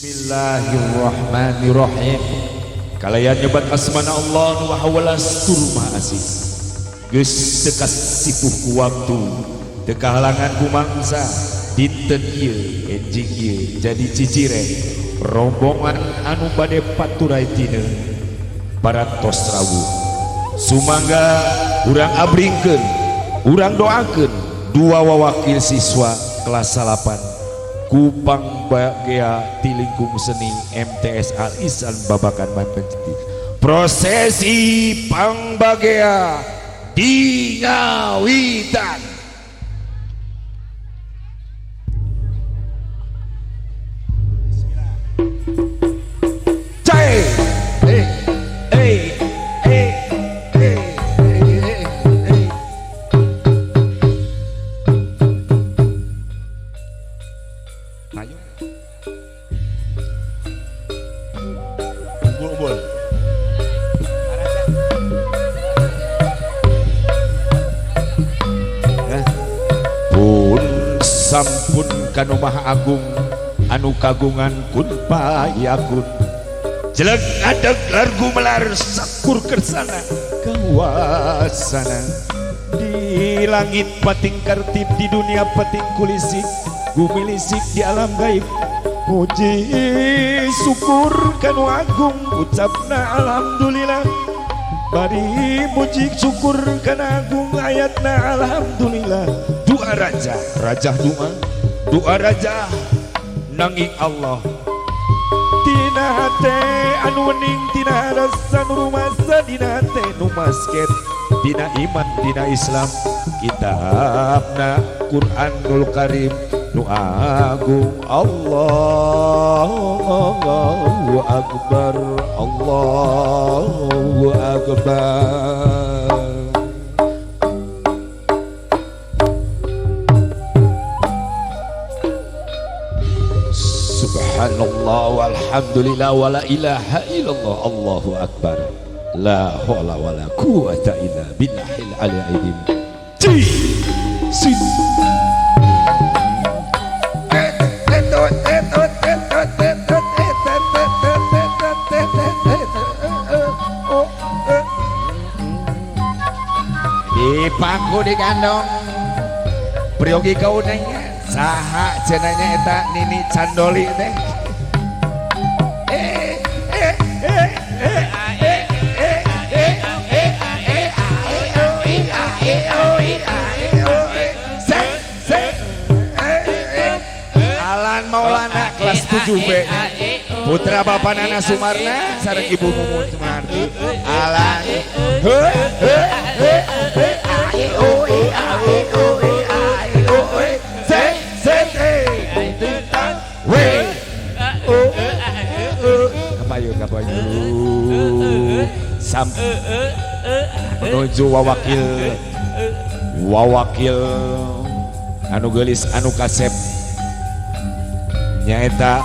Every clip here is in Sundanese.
Bismillahirrahmanirrahim. Kalayan nyebat asmana Allah nu maha welas tur maha asih. Geus teu kasipuh ku waktu, teu kahalangan ku mangsa, dinten ieu enjing ieu jadi ciciren rombongan anu bade paturai tina parantos rawuh. Sumangga urang abringkeun, urang doakeun dua wawakil siswa kelas 8 Kupang Bagea di lingkung seni MTS Al Ihsan Babakan Manti. Prosesi Pangbagea di Ngawitan. Cai. Eh eh eh eh eh eh. Ayo. Umbul-umbul. Pun sampun kanu Maha Agung anu kagungan kun payakun. Jelek ngadeg lar gumelar sakur kersana kawasana. Di langit pating kartib, di dunia pating kulisik, gumilisik di alam gaib. Puji syukur kanu agung ucapna alhamdulillah. Bari puji syukur kana agung ayatna alhamdulillah. Doa raja, raja doa, doa raja nanging Allah. Tina hate anu wening, tina rasa nu rumasa, dina hate nu masket, dina iman, dina Islam, kitabna Quranul Karim nu agung. Allahu Akbar, Allahu Akbar. Subhanallah walhamdulillah wala ilaha illallah Allahu Akbar. La haula wala quwata illa billahil aliyil azim. Ci sin. Dipaku digandong priyogi kaunanya saha cenanya eta Nini Candoli teh. Alan Maulana kelas 7B, putra Bapak Nana Sumarna sareng Ibu Mumun Sumarti. Alan he he he he a e o e a e o e a e o e C C T W O kapayu kapayu sam menuju wawakil wawakil anu geulis anu kasep nyaeta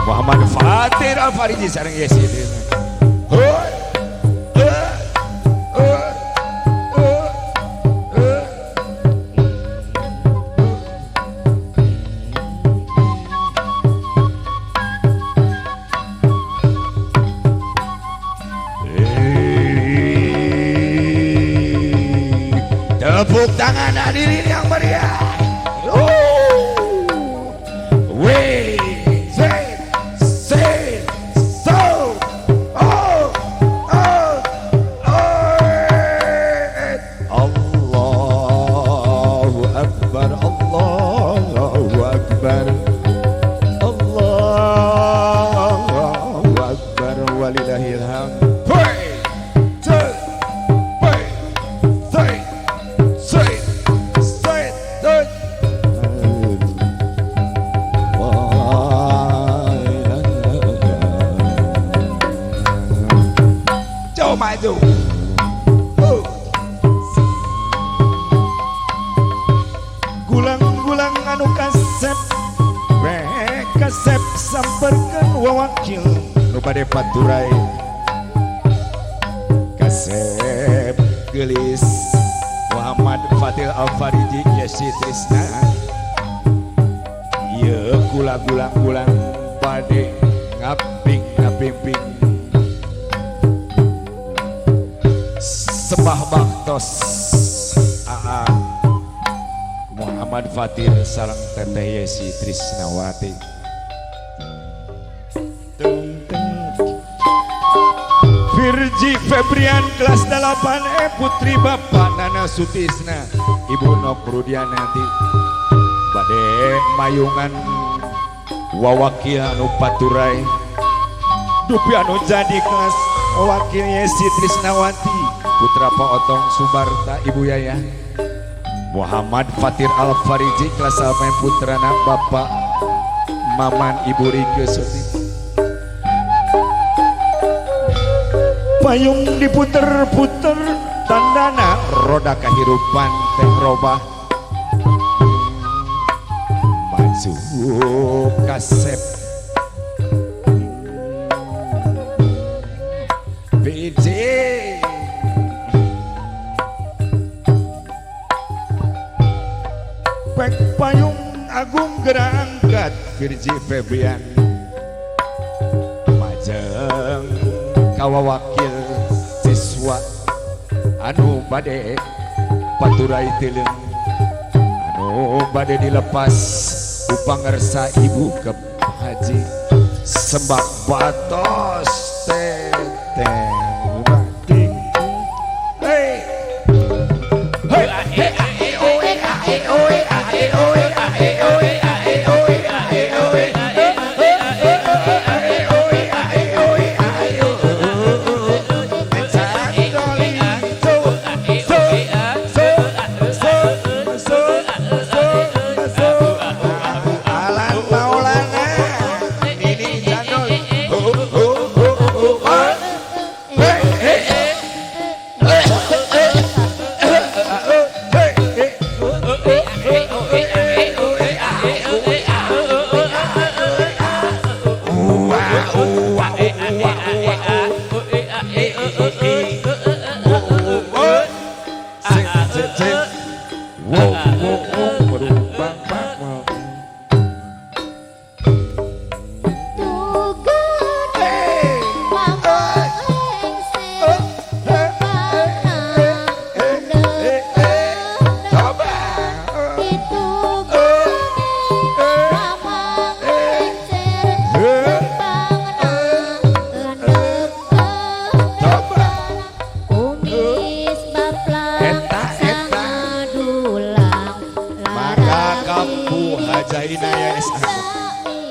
Muhammad Fatir Al-Fariji sareng Yesi. Tepuk tangan hadirin yang meriah. Allahu Akbar, Allahu Akbar, Allahu Akbar, walillahil hamd. Maju. Gulang-gulang anu kasep, we kasep samperkeun wawakil nu bade paturai. Kasep geulis Muhammad Fatil Al-Fariji Yesi Trisna. Ieu kula gulang-gulang bade ngabing ngabimbing sembah baktos AA Muhammad Fatir sareng Teteh Yesi Trisnawati. Virgi Febrian kelas 8 E putri Bapak Nana Sutisna Ibu Nok Rudianati bade mayungan wawakil anu paturai dupi anu jadi kelas wakil Yesi Trisnawati putra Pak Otong Subarta Ibu Yaya Muhammad Fatir Al Fariji kelas 8 putrana Bapak Maman Ibu Rike Suti. Payung diputer-puter tandana roda kehidupan teh robah maju kasep BJ pek payung agung gerak angkat Virgi Febrian majeng kawawakil siswa anu bade paturai teuleum anu bade dilepas ku pangersa ibu ke haji sembah batos teteh bating. Hey hey hey a e o e a e o e a e o e a e o e a e o e a e o e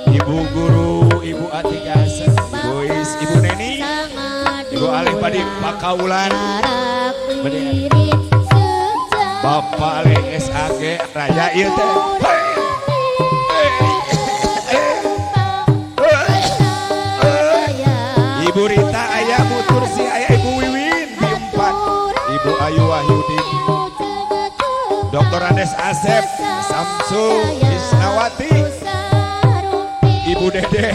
Ibu guru, Ibu Atika, Ibu Is, Ibu Neni, Ibu Alif Padi Pakaulan, Bapak Ale SAG Raya ieu teh. Ibu Rita aya Bu Tursi aya Ibu Wiwin di 4, Ibu Ayu Wahyudi, Dr. Andes Asep, Samsu Isnawati, Ibu Dede,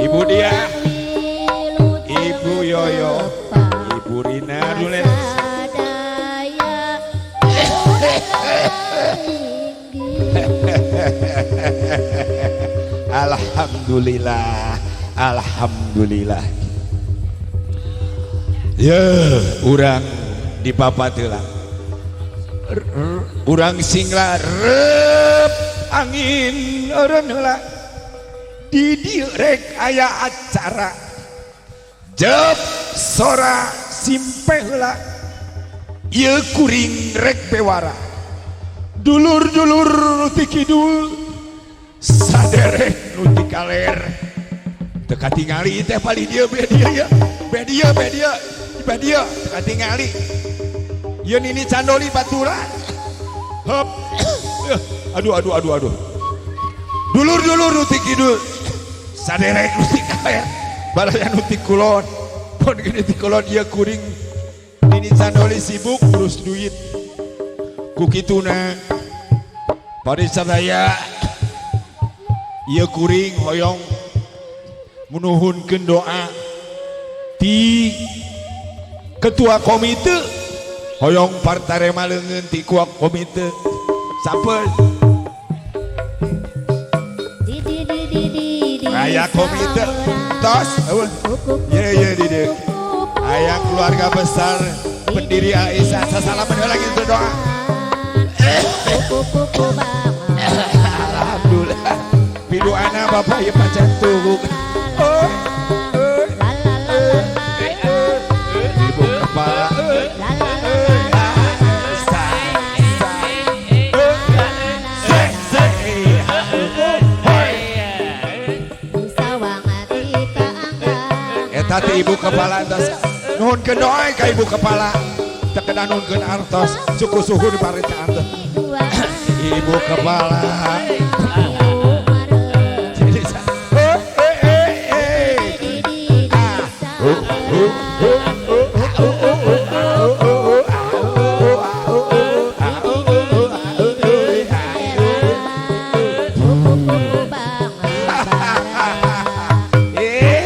Ibu Dia, Ibu Yoyo, Ibu Rina Dulen. Alhamdulillah, alhamdulillah. Ya, urang di papat heula. Urang singla rep angin eureun heula. Di dieu rek aya acara. Jep sora simpe heula. Ieu kuring rek bewara. Dulur-dulur nu ti kidul saderek nu ti kaler. Teu katingali teh palih dieu be dieu ya. Be dieu be dieu. Be dieu teu katingali. Ieu Nini Candoli baturan. Hop. Aduh aduh aduh aduh. Dulur-dulur nu ti kidul saderek nu ti kaler. Baraya nu ti kulon. Pon gini ti kulon ieu kuring Nini Candoli sibuk urus duit. Ku kituna parisadaya ieu kuring hoyong menuhunkeun doa ti ketua komite hoyong partarema leungeun ti ketua komite sapeul. Aya komite tos. Eueuh. Ye ye di dieu. Aya keluarga besar pendiri Aisyah, sasalaman heula lagi berdoa. Alhamdulillah. Piduana Bapak ieu pacan tuguk. Oh, eh, eh, eh, Ibu kepala. Sa, sa, eh, se, se, hoi. Eta teh ibu kepala tos. Nuhunkeun doa ka ibu kepala. Teu kedah nuhunkeun artos, cukup suhu di parita artos. Ibu kepala. Jadi eh eh eh eh. Ah. Oh, oh, oh, oh, oh, oh, oh, oh, oh, ah, oh, ah, oh, ah, oh, oh, ah, oh, ah, oh. Eh.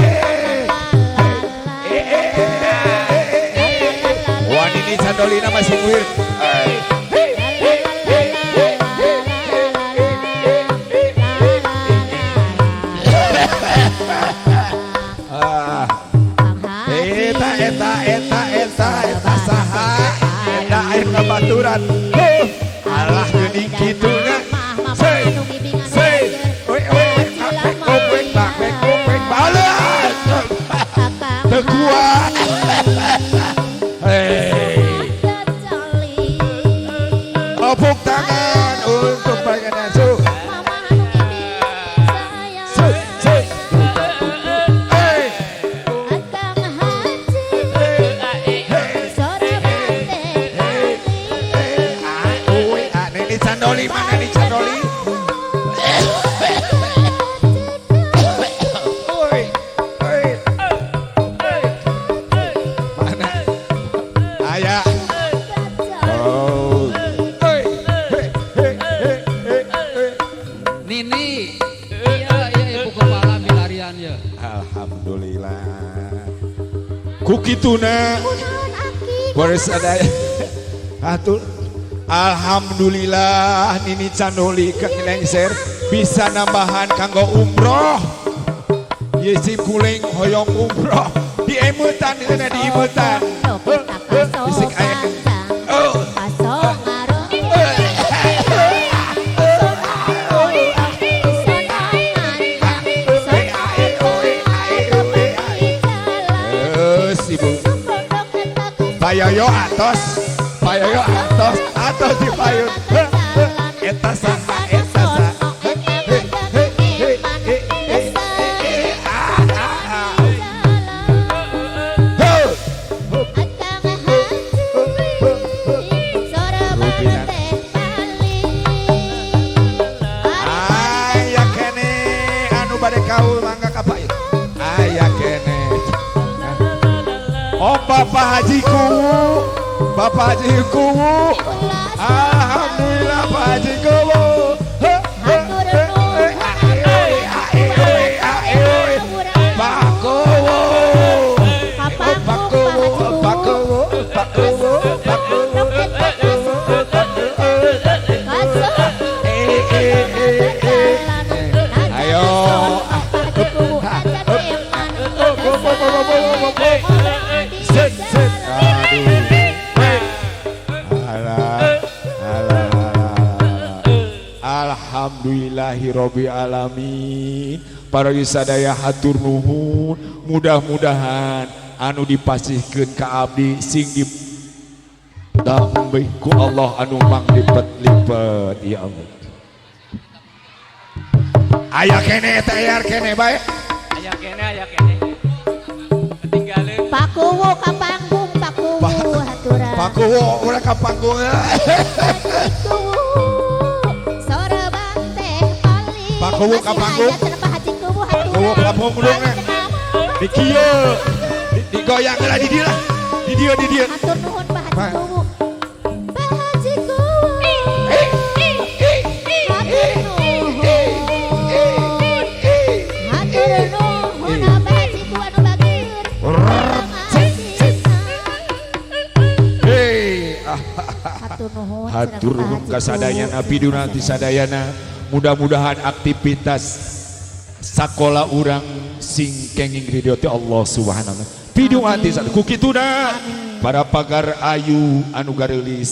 Eh, eh, eh, eh, eh, eh. Wah, ini candolina masih wir. Eh, eh, eh, eh, eh, eh, eh, eh, eh, eh. Ah. Eta eta eta eta eta saha eta air ngabaturan. Huh. Alah, geuning kituna. Sei sei, oi oi, bak bek bak bek bek balas teu kuat. Hei, tepuk tangan untuk bagian su su su. Hey, hey, hey, hey, ah, ui, ah, ini candoli mana nih candoli? Oi, oi, mana? Aya. Oh. Hey, hey, hey, hey, hey, hey. Nini, iya iya, ibu kepala milarian ya. Alhamdulillah. Ku kituna baris ada atur. Alhamdulillah, Nini Candoli lengser bisa nambahan kanggo umroh. Yesim kuling hoyong umroh di emutan di sana, di emutan. Bisik aya. Oh. Eh, ibu. Payoyo atos, payoyo atos, atos di payun. Eta saha, eta saha. He, he, he, he, he, he, ah, ah, ah. Ho, ho, ho, ho, ho. Rupina. Aya keneh anu bade kaul, mangga ka payun. Aya keneh. Oh, Bapak Haji Kuwu, Bapak Haji Kuwu. Alhamdulillah, Pak Haji Kuwu. He, he, he, he, ah, eh, ah, eh, ah, eh, Pak Kuwu. Oh, Pak Kuwu, Pak Kuwu, Pak Kuwu, Pak Kuwu, Pak Kuwu, Pak Kuwu. Eh, eh, eh, eh. Ayo. Hup, hup, hup, hup, hup, hup, hup, hup. Set, set. Aduh. Hei. Alah, alah, alah. Alhamdulillahirabbil alamin. Para sadaya hatur nuhun, mudah-mudahan anu dipasihkeun ka abdi sing ditambih ku Allah anu manglipet-lipet, ya Allah. Aya keneh eta, aya keneh bae. Aya keneh, aya keneh. Ketinggalan. Pak Kuwu ka panggung, Pak Kuwu haturan. Pak Kuwu urang ka panggung. Kuwu sorban teh paling. Pak Kuwu ka panggung. Masih aya cenah Pak Haji Kuwu haturan. Kuwu ka panggung. Di kieu. Digoyang lah di dieu lah. Di dieu, di dieu. Hatur nuhun, Pak Haji Pak. Kuwu. Pak Haji Kuwu. Eh, eh, eh, Hatur nuhun. Hatur nuhun Pak Haji Kuwu anu bageur. Set, set. Hei, ah. Hatur nuhun. Hatur nuhun kasadayana, pidunati sadayana. Mudah-mudahan aktivitas Sakola urang sing kenging ridho ti Allah Subhanahu wa taala. Pidung hati ku kituna para pagar ayu anu gareulis,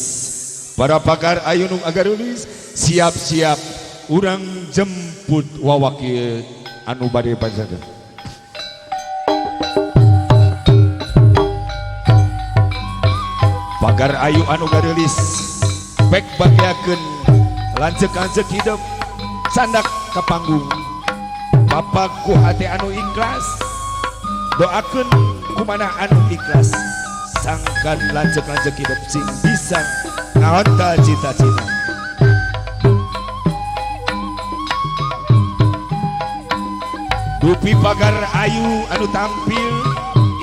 para pagar ayu nu gareulis, siap-siap urang jemput wawakil anu bade panjang. Pagar ayu anu gareulis pek bagiakeun lanceuk-lanceuk hidup sandak ka panggung. Bapak ku hati anu ikhlas, doakeun kumana anu ikhlas, sangkan lanceuk-lanceuk hidup sing bisa ngahontal cita-cita. Dupi pagar ayu anu tampil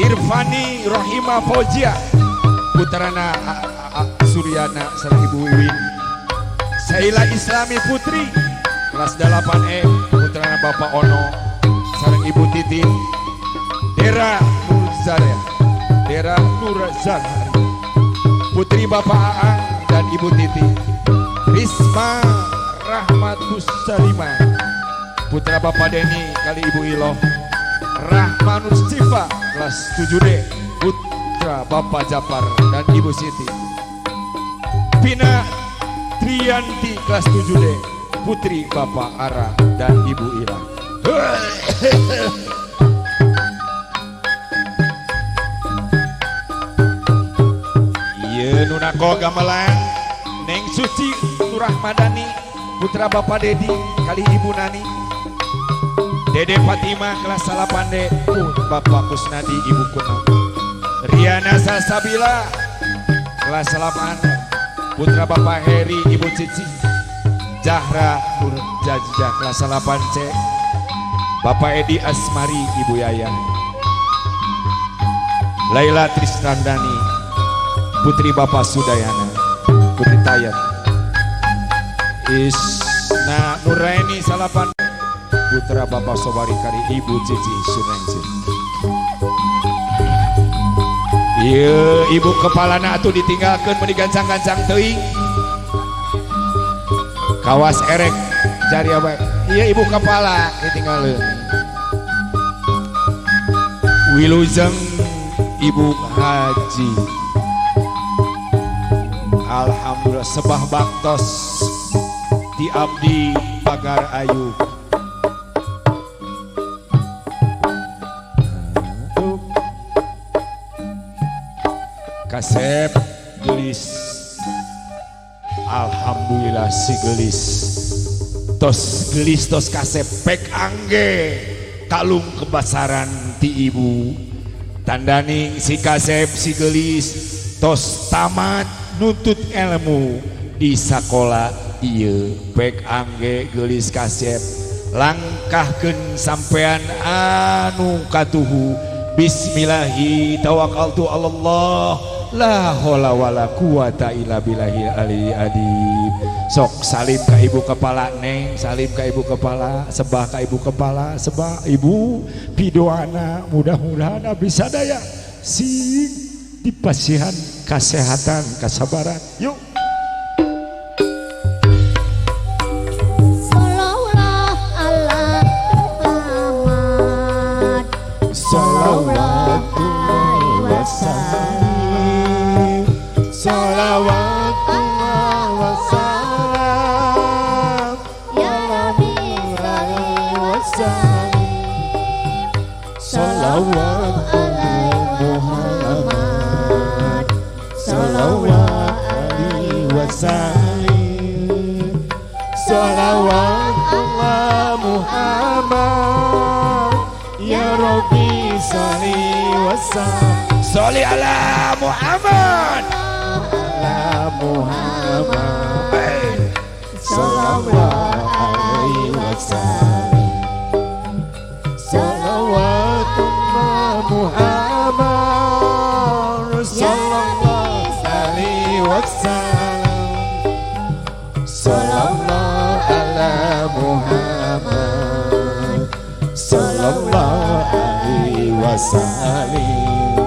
Irfani Rohima Fauzia, putrana Suryana sareng Ibu Wiwin. Saila Islami Putri kelas 8E, putrana Bapak Ono sareng Ibu Titin. Dera Nurzaya, Dera Nurzahari, putri Bapak Aang dan Ibu Titi. Risma Rahmatus Salima, putra Bapak Deni kali Ibu Iloh. Rahmanus Cifa kelas 7D, putra Bapak Japar dan Ibu Siti. Pina Trianti kelas 7D, putri Bapak Ara dan Ibu Ira. Ieu nu nako gamelan Neng Suci Nurahmadani, putra Bapak Dedi kali Ibu Nani. Dede Fatimah kelas 8D, Bapak Kusnadi Ibu Kunang. Riana Salsabila kelas 8, putra Bapak Heri Ibu Cici. Jahra Nur Jajah kelas 8C, Bapak Edi Asmari Ibu Yaya. Laila Trisnandani, putri Bapak Sudayana, putri Tayat. Isna Nuraini salapan, putra Bapak Sobari kari Ibu Cici Sunengsi. Ieu ibu kepalana atuh ditinggalkeun meuni gancang-gancang teuing. Kawas erek jari bae. Ieu ibu kepala ditinggalkeun. Wilujeng Ibu Haji. Alhamdulillah sebah baktos di abdi pagar ayu. Kasep gelis, alhamdulillah si gelis, tos gelis tos kasep pek angge kalung kebasaran ti ibu. Tandaning si kasep si gelis tos tamat nuntut ilmu di sakola ieu pek angge gelis kasep langkahkeun sampean anu katuhu. Bismillahi tawakkaltu alallah la haula wala quwata illa billahil ali adib. Sok salim ka ibu kepala neng, salim ka ibu kepala, sebah ka ibu kepala, sebah ibu pidoana mudah-mudahan abdi sadaya sing dipasihan kesehatan kasabaran. Yuk. Sallallahu ala Muhammad, salawat wassalam, salawat wassalam, ya Rabbi sholli wa sallim, salawat Muhammad, salawat alaihi wasallim, salawat Allah Muhammad, ya Rabbi sholli wasallim, sholli ala Muhammad, ala Muhammad, salawat alaihi wasallim, salawat Allah Muhammad, sallallahu alaihi wasallam, sallallahu ala Muhammad, sallallahu alaihi wasallim,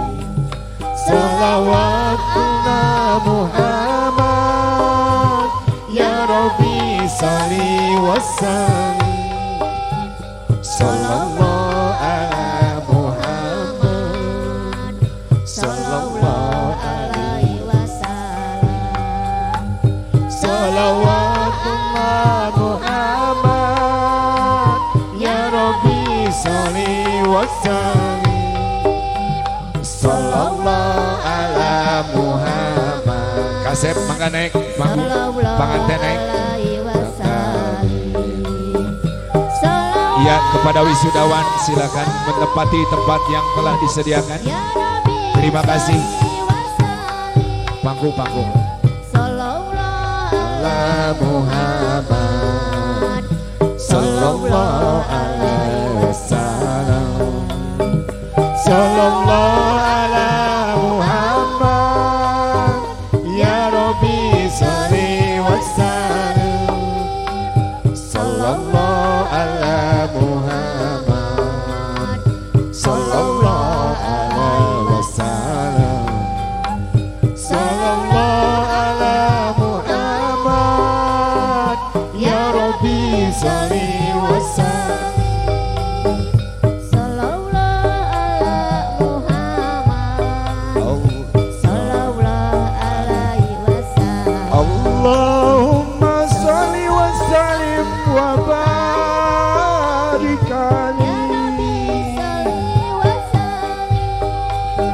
salawat ala Muhammad, ya Rabbi sholli wasallim, Sallallahu ala Muhammad sallallahu alaihi wasallam. Salawatullah Muhammad ya Rabbi sholli wa sallim. Sallallahu ala Muhammad. Kasep mangga naik panggung, panganten naik. Ya, kepada wisudawan silakan menempati tempat yang telah disediakan. Terima kasih. Panggung-panggung. Ala Muhammad sallallahu alaihi wasallam. Sallallahu ala Muhammad ya Rabbi sholli wa sallim. Sallallahu ala Muhammad sallallahu alaihi wasallam. Sallallahu ala Muhammad ya Rabbi sholli wa sallim. Sallallahu ala Muhammad sallallahu alaihi wasallam. Allahumma sholli wa sallim wa barik alaihi. Ya Rabbi sholli wa sallim.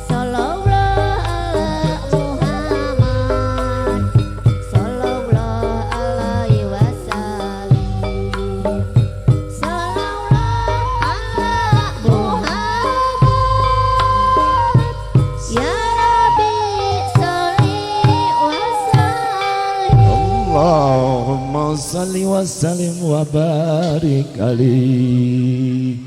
Sallallahu ala Muhammad sallallahu alaihi wasallam. Sallallahu ala Muhammad ya Rabbi sholli wa sallim. Allahumma sholli wa sallim wa barik alaihi.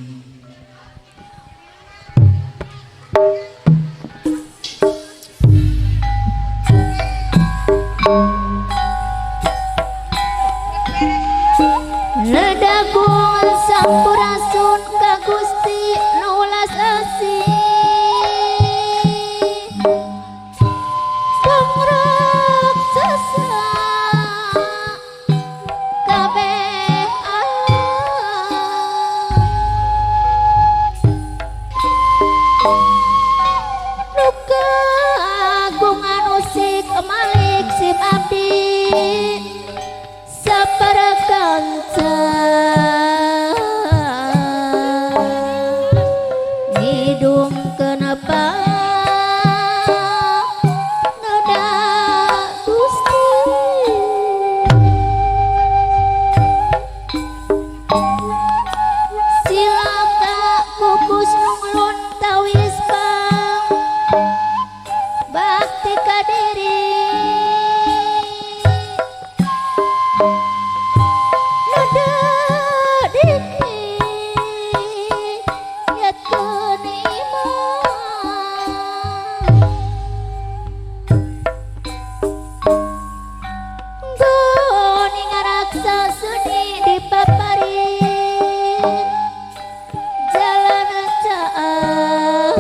Ledagung sampurasun ka Gusti nu welas asih. Pangraksasa kabeh alam. Nu kagungan usik malik sim abdi sapara kanca ngidung kenapa noda Gusti. Silaka kukus nunglun tawis pang bakti kadiri. Noda dini yatkeun iman. Goni ngaraksa seni dipaparin jalan caang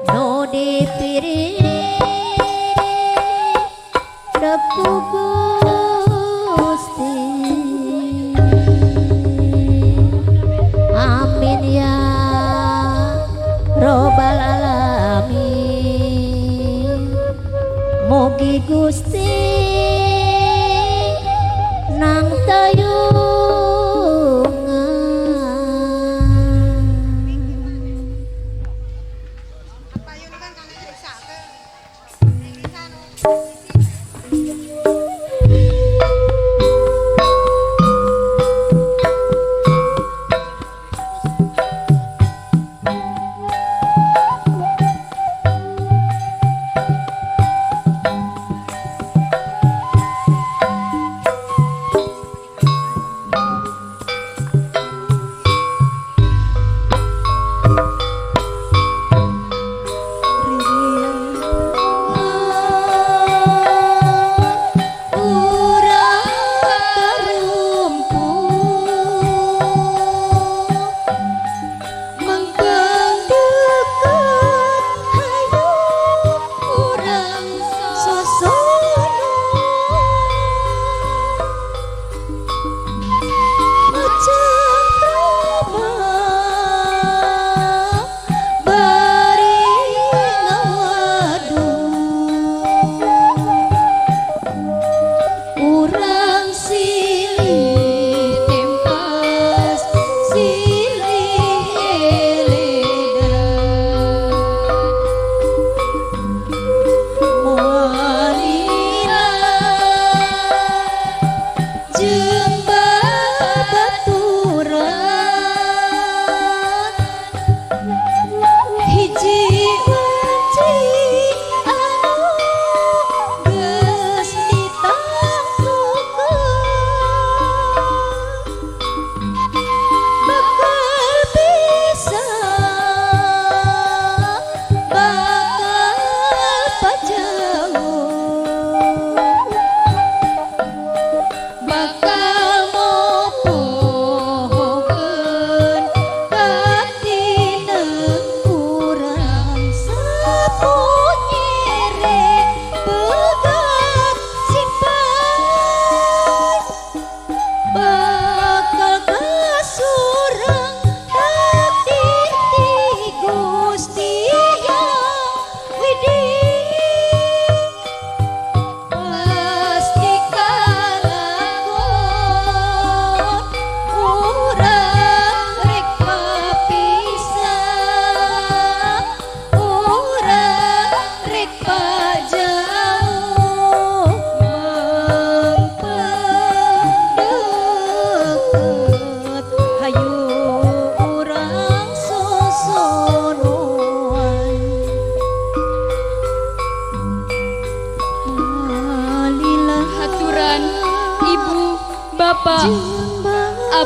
nu dipiring deku Gusti. Amin ya robbal alamin. Mugi Gusti nang tayungan.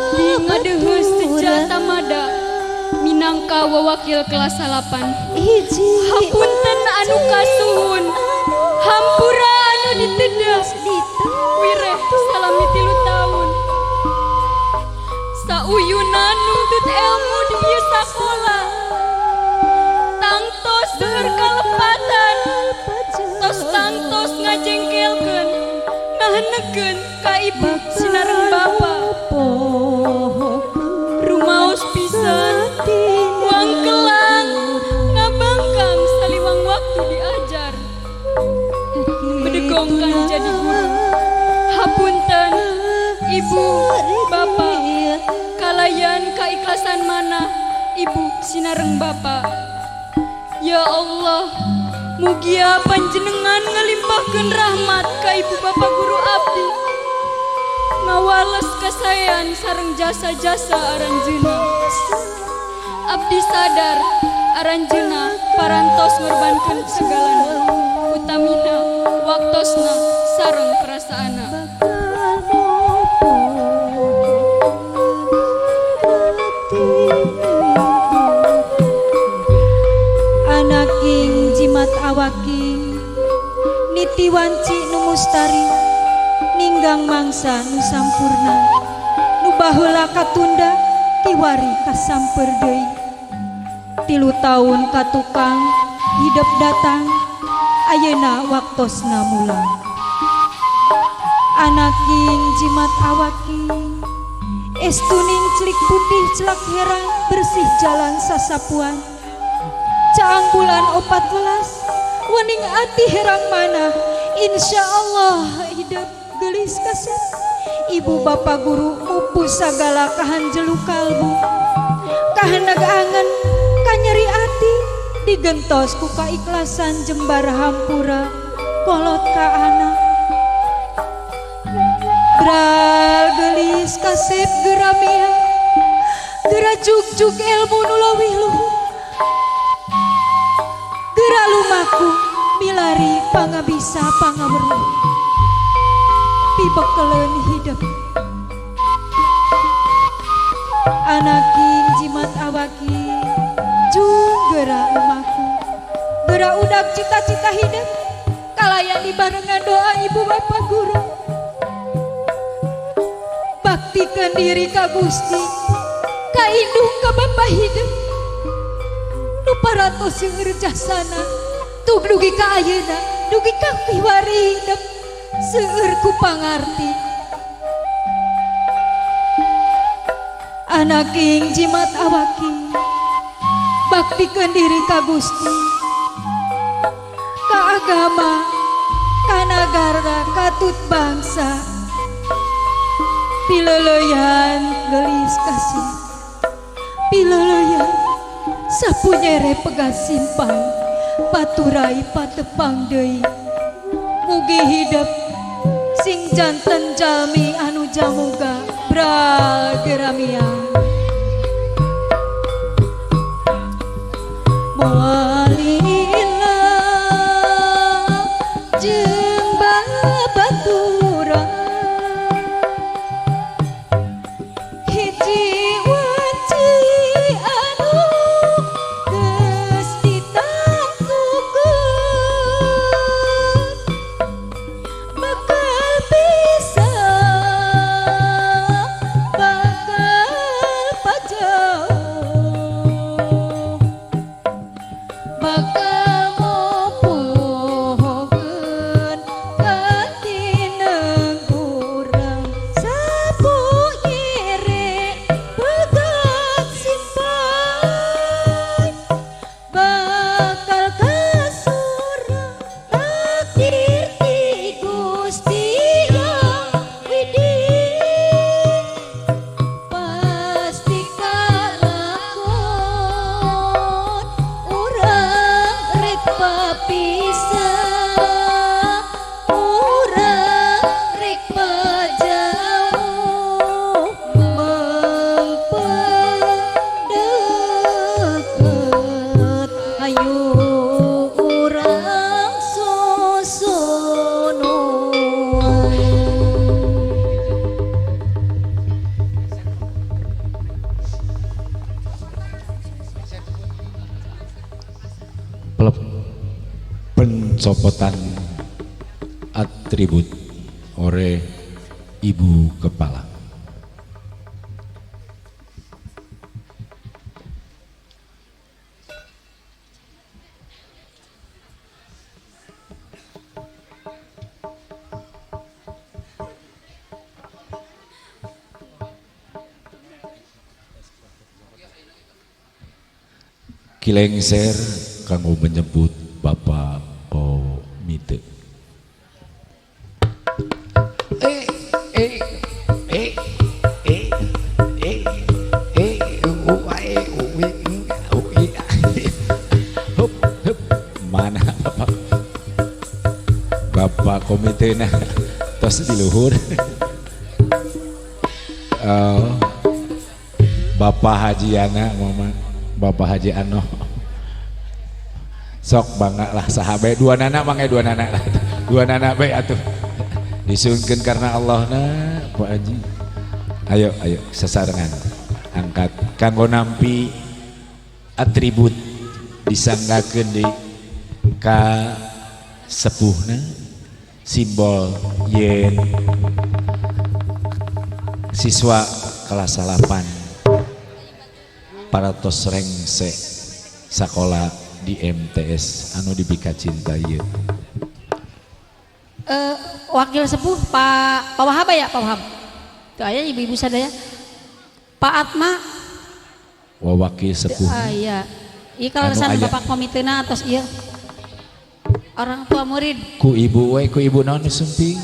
Abdi ngadeheus seja tamada minangka wawakil kelas 8. Hiji Hapunten anu kasuhun, hampura anu ditedas, wireh salami 3 tahun. Sauyunan nuntut ilmu di ieu sakola, tangtos seueur kalepatan, tos tangtos ngajengkelkeun, ngahenekeun ka ibu sinareng bapa. Rumaos pisan, wangkelang, ngabangkang saliwang waktu diajar, bedegongkan jadi guru. Hapunten ibu bapak, kalayan kaikhlasan mana ibu sinareng bapa. Ya Allah, mugia panjenengan ngelimpahkeun rahmat ka ibu bapak guru abdi, ngawales kasayan sareng jasa-jasa aranjeuna. Abdi sadar aranjeuna parantos ngorbankeun segalana, utamina waktosna sareng perasaana. Anaking jimat awaking niti wanci nu mustari ninggang mangsa nu sampurna nu baheula katunda kiwari kasamper deui. 3 tahun katukang hidep datang ayeuna waktosna mulang. Anaking jimat awaking estuning celik putih celak herang bersih jalan sasapuan. Caang bulan 14 wening ati herang mana insya Allah hidup gelis kasep. Ibu bapak guru mupu sagala kahanjelu kalbu kaheneg angen kanyeri ati digentos ku kaikhlasan jembar hampura kolot ka anak. Bral gelis kasep geramia gera jugjug ilmu nu leuwih luhur. Gera lumaku milari pangabisa pangaweruh pibekeleun hidup. Anaking jimat awaki jung gera lumaku gera udak cita-cita hidup kalayan dibarengan doa ibu bapak guru. Baktikeun diri ka Gusti ka indung ka bapa hidup nu parantos seueur jasana tug dugi ka ayeuna dugi ka kiwari hidup seueur ku pangarti. Anaking jimat awaki baktikeun diri ka Gusti ka agama ka nagara katut bangsa. Pileleyan gelis kasih pileleyan sapunyere pegas simpan paturai patepang deui. Mugi hidup sing janten jalmi anu jamuga bral geramia. Moalila jeung babaturan hiji wanci anu geus ditangtukeun bakal bisa bakal Pencopotan atribut oleh Ibu Kepala. Kilengser kanggo menyebut Bapak Komite. E E E E E U A E U I U I Hup hup, mana Bapak Bapak Komite nah tos di luhur. Bapak Haji Yana, Mama Bapak Haji Ano. Sok bangga lah sahabat dua nana mangga dua nana lah. Dua nana bae atuh. Disunkeun karena Allah na Pak Haji. Ayo ayo sasarengan angkat kanggo nampi atribut disanggakeun di ka sepuhna simbol yen siswa kelas 8 paratos rengse sakola di MTS anu dibika cinta ieu. Wakil sepuh Pak Wahab ya, Pak Wahab. Tuh aya ibu-ibu sadaya. Pak Atma wawakil sepuh. Ah iya. Ieu kaleresan Bapak komitena atos ieu. Orang tua murid. Ku ibu we, ku ibu naon nu sumping?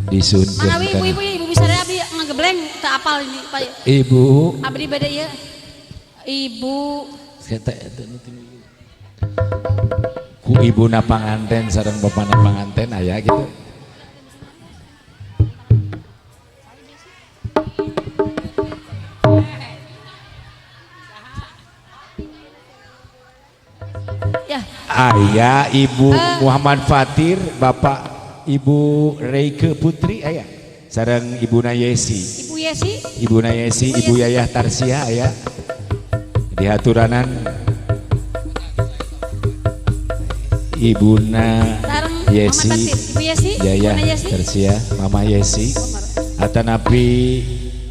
Disunkeun. Manawi ibu-ibu ya, ibu sadaya abdi ngagebleng teu apal ini Pak. Ibu. Abdi bade ieu. Ibu ku ibuna panganten sareng bapana panganten aya gitu. Ya. Aya Ibu Muhammad Fatir, Bapak Ibu Reike Putri aya. Sareng Ibuna Yesi. Ibu Yesi. Ibuna Yesi, Ibu Yayah Tarsia aya. Dihaturanan Ibuna Yesi, Ibu Yesi, Yayah Tersia, Mama Yesi, atanapi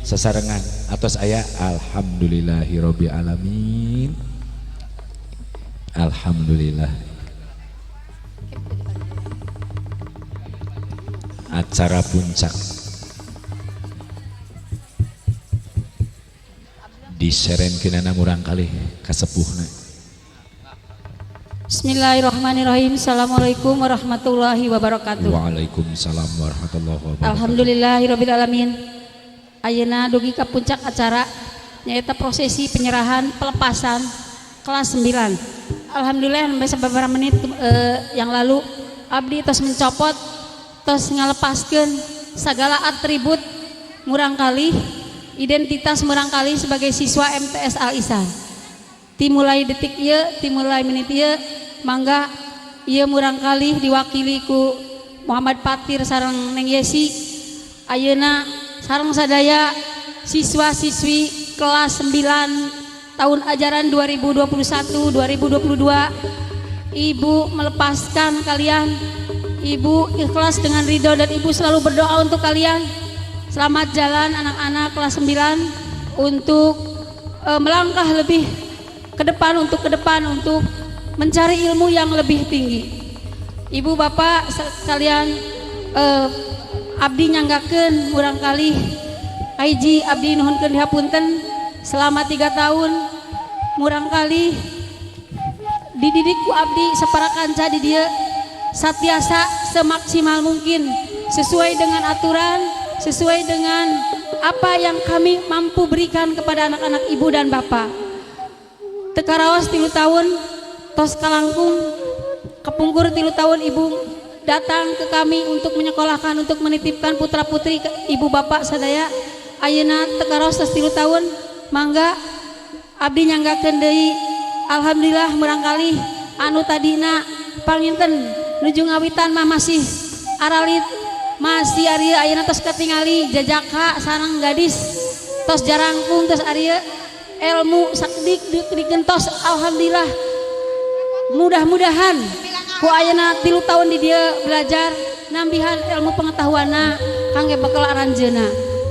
sasarengan atos aya. Alhamdulillahirabbil alamin. Alhamdulillah. Acara puncak diserenkeunana murangkalih kasepuhna. Bismillahirrahmanirrahim. Assalamualaikum warahmatullahi wabarakatuh. Waalaikumsalam warahmatullahi wabarakatuh. Alhamdulillahirabbil alamin. Ayeuna dugi ka puncak acara nyaeta prosesi penyerahan pelepasan kelas 9. Alhamdulillah sampai beberapa menit yang lalu abdi tos mencopot, tos ngalepaskeun segala atribut murangkalih, identitas murangkalih sebagai siswa MTS Al Ihsan. Timulai detik ieu, timulai menit ieu, mangga ieu murangkalih diwakili ku Muhammad Fatir sareng Neng Yesi. Ayeuna sareng sadaya siswa-siswi kelas 9 tahun ajaran 2021-2022, Ibu melepaskan kalian. Ibu ikhlas dengan ridho dan Ibu selalu berdoa untuk kalian. Selamat jalan anak-anak kelas 9 untuk melangkah lebih ke depan, untuk ke depan, untuk mencari ilmu yang lebih tinggi. Ibu bapak sekalian, abdi nyanggakeun murangkalih hiji abdi nuhunkeun dihapunten selama 3 tahun murangkalih dididik ku abdi sapara kanca di dieu satiasa semaksimal mungkin sesuai dengan aturan, sesuai dengan apa yang kami mampu berikan kepada anak-anak ibu dan bapak. Teu karaos 3 tahun tos kalangkung kepungkur 3 tahun ibu datang ke kami untuk menyekolahkan, untuk menitipkan putra putri ke ibu bapak sadaya. Ayeuna teu karaos tos 3 tahun, mangga abdi nyanggakeun deui. Alhamdulillah murangkalih anu tadina panginten nuju ngawitan mah masih aralit, masih ari ayeuna tos katingali jajaka sareng gadis tos jarangkung tos ari. ilmu sakedik digentos alhamdulillah. Mudah-mudahan ku ayeuna 3 tahun di dieu belajar nambihan ilmu pengetahuanna kangge bekal aranjeunna.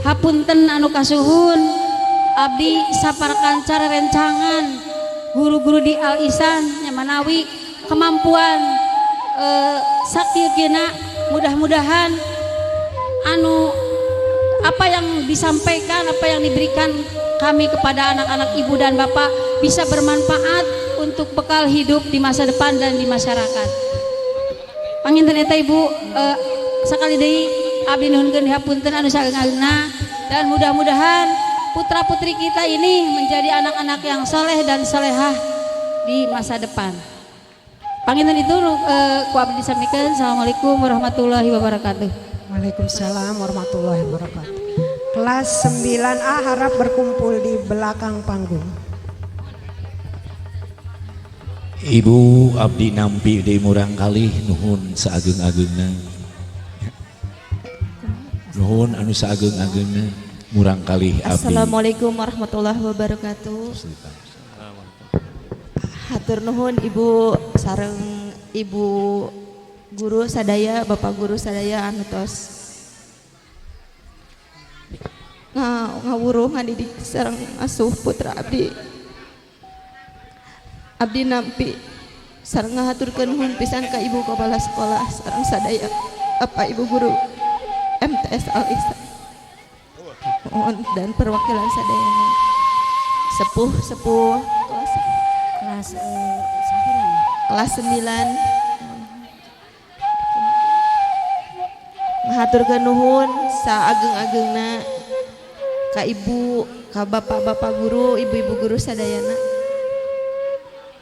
Hapunten anu kasuhun abdi saparkanca rencangan guru-guru di Al Ihsan nya manawi kemampuan sakieu-kieuna mudah-mudahan anu apa yang disampaikan, apa yang diberikan kami kepada anak-anak ibu dan bapak bisa bermanfaat untuk bekal hidup di masa depan dan di masyarakat. Panginten eta ibu, sakali deui abdi nuhunkeun hapunten anu saageng-agengna dan mudah-mudahan putra-putri kita ini menjadi anak-anak yang soleh dan solehah di masa depan. Panginten itu ku abdi disampaikan. Assalamualaikum warahmatullahi wabarakatuh. Waalaikumsalam warahmatullahi wabarakatuh. Kelas 9A harap berkumpul di belakang panggung. Ibu abdi nampi deui murang kalih nuhun saageng-agengna. Nuhun anu saageng-agengna murang kalih abdi. Assalamualaikum warahmatullahi wabarakatuh. Hatur nuhun Ibu sareng Ibu guru sadaya, Bapak guru sadaya anu tos ngawuruh ngadidik sareng asuh putra abdi. Abdi nampi sareng ngahaturkeun nuhun pisan ka Ibu kepala sekolah sareng sadaya Bapak Ibu guru MTS Al Ihsan. Mohon dan perwakilan sadayana. Sepuh-sepuh kelas kelas 9. Kelas 9. Ngahaturkeun nuhun saageng-agengna ka ibu, ka bapak-bapak guru, ibu-ibu guru sadayana.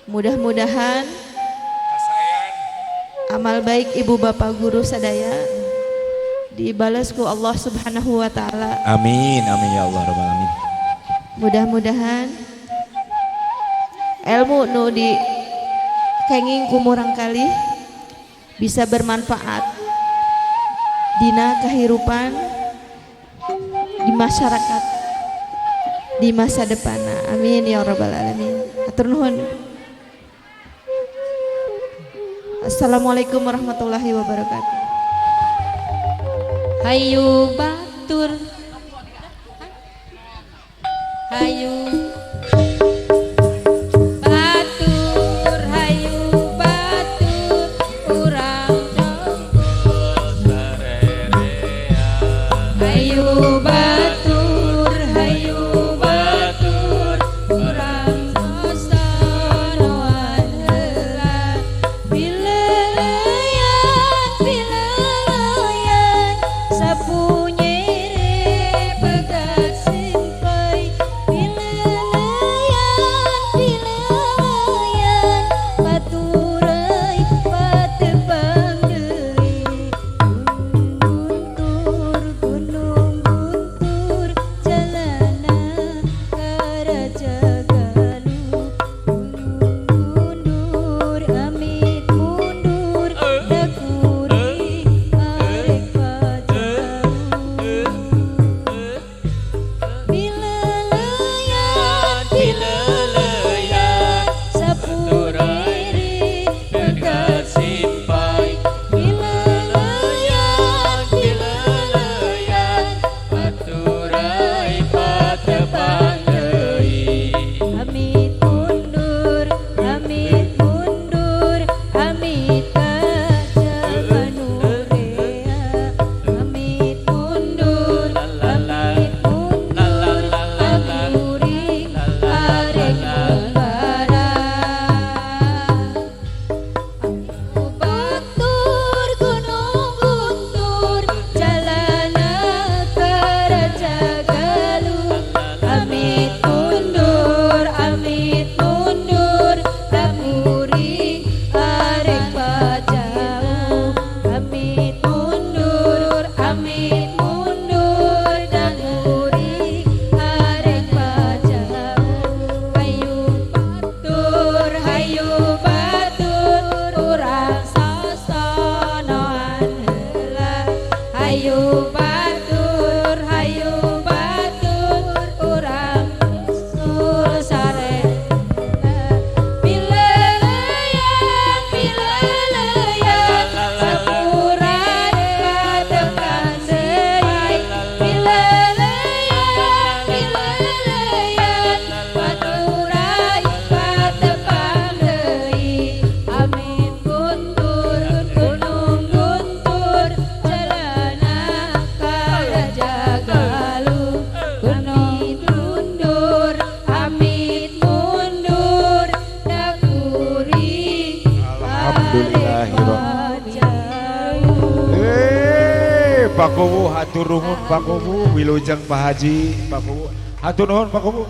Mudah-mudahan amal baik ibu bapak guru sadaya dibalas ku Allah Subhanahu wa taala. Amin amin ya Allah rabbal alamin. Mudah-mudahan ilmu nu di kenging ku murangkalih bisa bermanfaat dina kehidupan di masyarakat di masa depan. Amin ya rabbal alamin. Hatur nuhun. Assalamualaikum warahmatullahi wabarakatuh. Hayu batur, hayu batur, hayu batur, urang hayu batur, hayu batur, urang sosonoan heula. Bileleyan, bileleyan, sapu nyere pegat simpai. Bileleyan, bileleyan, paturai patepang deui. Guntur, gunung guntur, jalana ka Raja Galuh. Mundur, amit mundur, da kuring arek pajauh. Bileleyan, bileleyan, sapu nyere pegat simpai. Bileleyan, bileleyan, paturai patepang deui. Amit mundur, amit mundur, amit ka Japanurea. Amit mundur, amit mundur, akuring arek ngumbara. Batur gunung guntur, jalana ka Raja Galuh. Amit mundur, amit mundur, da kuring arek pajauh. Amit mundur, amit mundur, da kuring arek pajauh. Hayu batur, hayu batur, urang sosonoan heula. Hayu batur, hayu batur, urang sul Pak Kuwu, hatur nuhun Pak Kuwu, wilujeng Pak Haji, Pak Kuwu. Hatur nuhun Pak Kuwu.